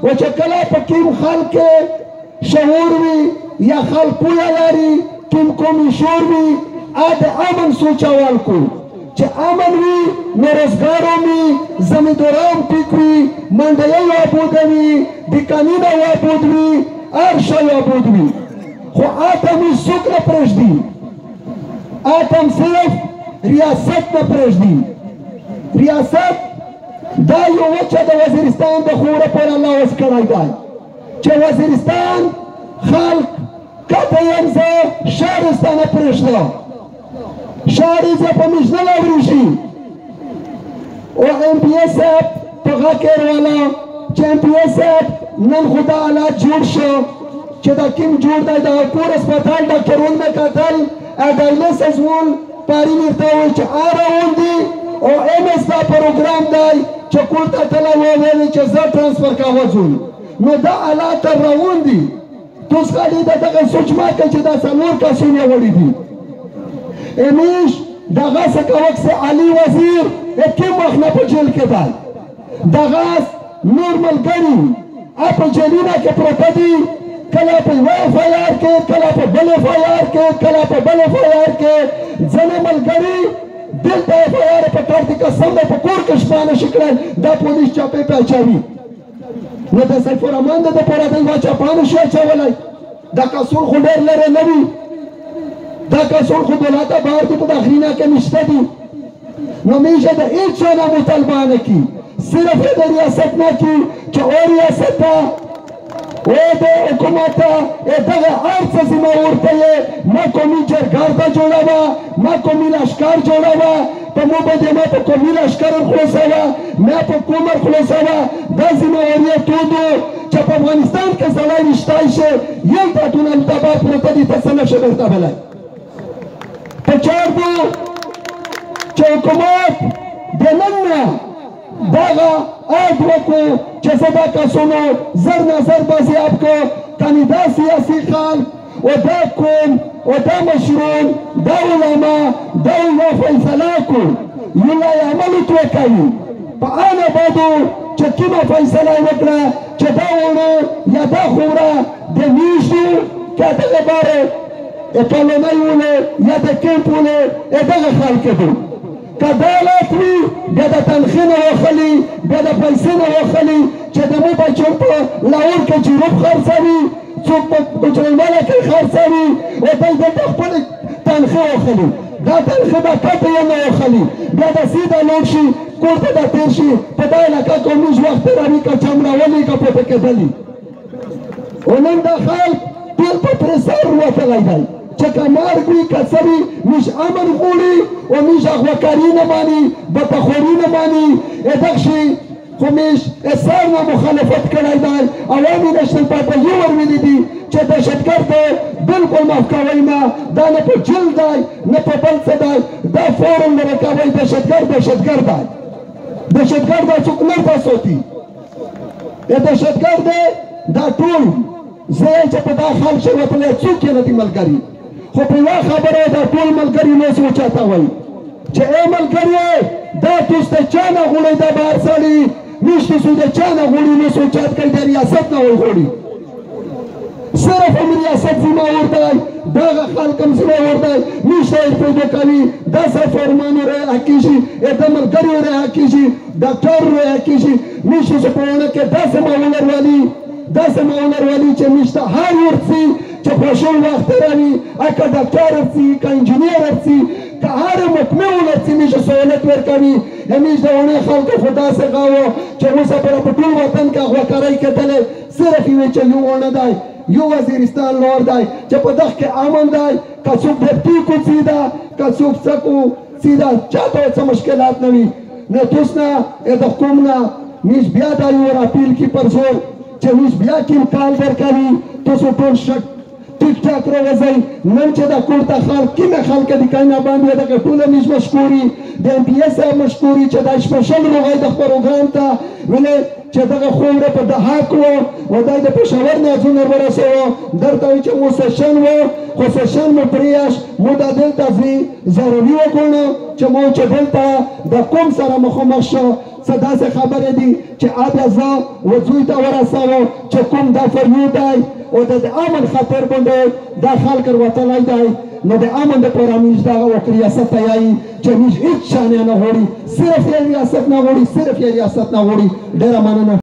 او چې کله په کیم خلک شعور وي یا خلک پوهه لري، کیم قومي شور وي، د امن سوچوال کو چې امن وي نو روزګار وي، زمینداران ټیک وي، منډیۍ آباده وي، دکانونه آباد وي، هر شی آباد وي. خو آتم هېڅوک نه پرېږدي، آتم صرف ریاست نه پرېږدي. ریاست دا یو وچه د وزیرستان د خوره پر الله وس کړی دی چې وزیرستان خلق کته یم زه شهرستانه پرېږده، شهر یې په مشنه لاوري شي. او ایم پي ایس صاحب په غاکر والا چې ایم پي ایس صاحب نن خو دا حالات جوړ شو چې دا کیم جوړ دی، دا کور هسپتال ډاکټرون مې کتل، ډایلیسس ول پاري ورته وویل چې روان دي او ایم ایس دا پروګرام دی چې کور ته تللی وویل چې زه ټرانسفر کاغذ ول. نو دا حالات روان دي. توس خالي د دغه سوچ ما کوي چې دا څلور کسونه وړي دي. امیش دغه څه کوک سه علي وزیر کوم وخت نه په جیل کې دی، دغه نور ملګري په جیلونه کې پراته دي، کله په یوه اف آی آر کې، کله په بل اف آی آر کې، کله په بل اف آی آر کې. ځینې ملګري دلته اف آی آر په کار دي، قسم دی په کور کې شپه نه شي کړی، دا پولیس چاپې پې اچوي. نو د سیف الرحمن د دپاره دی یوه چاپه نه شي اچولی. دا کسون خو ډېر لرې نه وي، دا کسون خو دولته بهر دي، په داخلي کې نشته دي. نو میشه د هیڅ چا نه مطالبه نه کي، صرف د ریاست نه کي چې او ریاست ته او د حکومت ته دغه هر څه ذمه ورته یې. ما قومي جرګه جوړوه، ما قومي لشکر جوړوه، په مو باندې ما په قومي لشکر خلاصوه، ما په کوم خلاصوه. دا ذمه واري تو دو چې په افغانستان کې سړی نشتای شي، یو تاتونه التبا پروته دي، ته څه نه شي درته بلی. په چار دو چې حکومت د نن نه دغه عهد وکړو چې زه دا کسونو زر نه زر بازیاب کړو، کنې دا سیاسي خلک او دا قوم او دا مشرون دا علما دا یو فیصله کړو، یو لا عمل ورته کوي. په هغه بادو چې کومه فیصله یې وکړه چې دا وړو یا دا خوره د میشتو که دغه باره کالونۍ ولې یا د کیمپ ولې دغه خلک دي. که دا حالات وي بیا د تنخې نه واخلي، بیا د پیسې نه واخلي چې د مو بچیان په لاهور کې جروب خرڅوي، څوک په ګوجرانواله کې خرڅوي، او دی دلته خپلې تنخې واخلي. دا تنخې به کټه یې نه واخلي، بیا د سیده لوړ شي، کور ته به تېر شي. په دا علاقه کې موږ وخت تېروي، که چمړولي که پورته کېدلي. او نن دا خلک ټول په پرېسر وتلی دی چې که مرګ وي که څه وي، موږ امن غواړي او موږ اغواکاري نه ماني، بتخوري نه ماني. دغسې خو موږ سر نه مخالفت کړی دی. عوامي نېشنل پارټي یو ور ویلي دي چې دهشتګرد دی بالکل معاف کوئ نه، دا نه په جیل دی نه په بل څه دی، دا فوراً لرې کوئ. دهشتګرد دهشتګرد دی، دهشتګرد دا څوک نه ورته دهشتګرد دی. دا ټول زه چې په دا خلک چې وتلی څوک یې نه دي ملګري، خو په یوه خبره دا ټول ملګري لوس وچاته وایي چې ای ملګري دا تاسو د چا نه غواړئ، دا بهر سړي موږ تاسو د چا نه غواړي لوس وچات کوي، د ریاست نه غواړي. صرف هم ریاست ذمه ور دی، دغه خلک هم ذمه ور دی. موږ ته یې پیدا کوي، دا فرمان رعایت کېږي، د ملګریو رعایت کېږي، ډاکټر رعایت کېږي. موږ تاسو په ونه کې داسې معاونه والي، داسې معاونه والي چې موږ ته هر ورځ چې خوشحال وخت تېروي، که ډاکټر ورسي، که انجینر ورسي، که هر محکمې ورسي، موږ سهولت ورکوي. همیش د ونې خلکو خو داسې غاوه چې اوسه پر په ټول وطن کې اغواکارۍ کېدلې، صرف یې چې یو ونه دی، یو وزیرستان لور دی چې په دغه کې امن دی. که څوک ډپټي کو سیده، که څوک څه کو سیده، چاته څه مشکلات نه وي. نو توس نه د قوم نه موږ بیا دا یو راپیل کی پر زور چې موږ بیا کیم کال درکوي، تاسو ټول شک ټیک ټاک راوځئ. نن چې دا کور ته خلک کومې خلک دي کاینه باندې دغه ټوله موږ مشکوري، د ایم پي ایس صاحب مشکوري چې دا سپیشل روغی د پروګرام ته ویلې چې دغه خوره په دهاک و و دای د پېښور نه ځونه ورسوو درته وایي چې مو سیشن و، خو سیشن مو پرېیاش، مو دا دلته ځي ضروري وګڼو چې مو چې دلته د کوم سره مخامخ شو. څه داسې خبرې دي چې بیا زه و زوی ته ورسوو چې کوم دا فریو دی او د امن خاطر باندې دا خلک وتلی دی. نو د امن دپاره موږ دغه وکړ ریاست ته یایي چې موږ هېڅ شان نه غواړي، صرف یې ریاست نه غواړي، صرف یې ریاست نه غواړي. ډېره مننه.